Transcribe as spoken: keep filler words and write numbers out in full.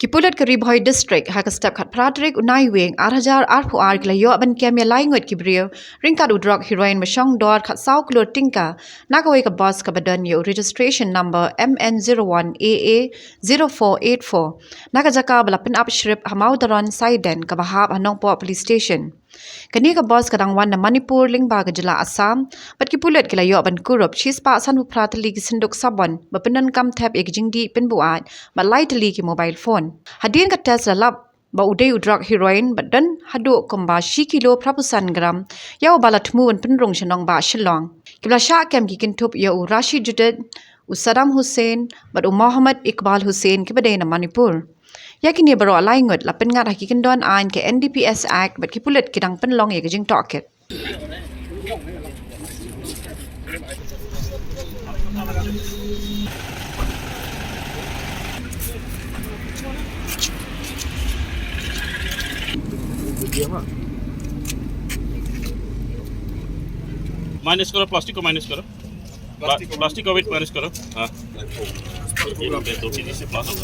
Ki pulit ka Ri Bhoi District ha ka step khatphra tarik u Naiwieng ar hajar arphew ar ki la ïoh ban kem ïa lai ngut ki briew ryngkat u drok heroin ba shong dor khatsaw klur tyngka na kawei ka bus kaba don ïa u registration number M N zero one A A zero four eight four, na ka jaka ba la pynap shrip ha Mawdaron Saiden kaba hap ha Nongpoh Police Station. Kane ka bus ka dang wan na Manipur lyngba ka jylla Assam, bad ki pulit ki la ïoh ban kurup shispah sanphew phra tylli ki synduk sabon ba pyndonkam thep ïa ki jingdih pynbuaid bad lai tylli ki mobile phone. Hadien ka test la lap ba u dei u drok heroin bad don haduh kumba shi kilo phraphew san gram, ïa uba la thmu ban pynrung sha nongbah Shillong. Kiba la shah kem ki kynthup ïa u Rashid Judid, u Saddam Hussain bad u Mohammad Iqbal Hussain kiba dei na Manipur. Ïa kine baroh lai ngut la pynngat ha ki kyndon aiñ ka N D P S Act bad ki pulit ki dang pynlong ïa ka jingtohkit. माइनस करो, प्लास्टिक को माइनस करो। प्लास्टिक प्लास्टिक को वेट माइनस करो। हाँ। ये दो केजी से प्लास्टिक।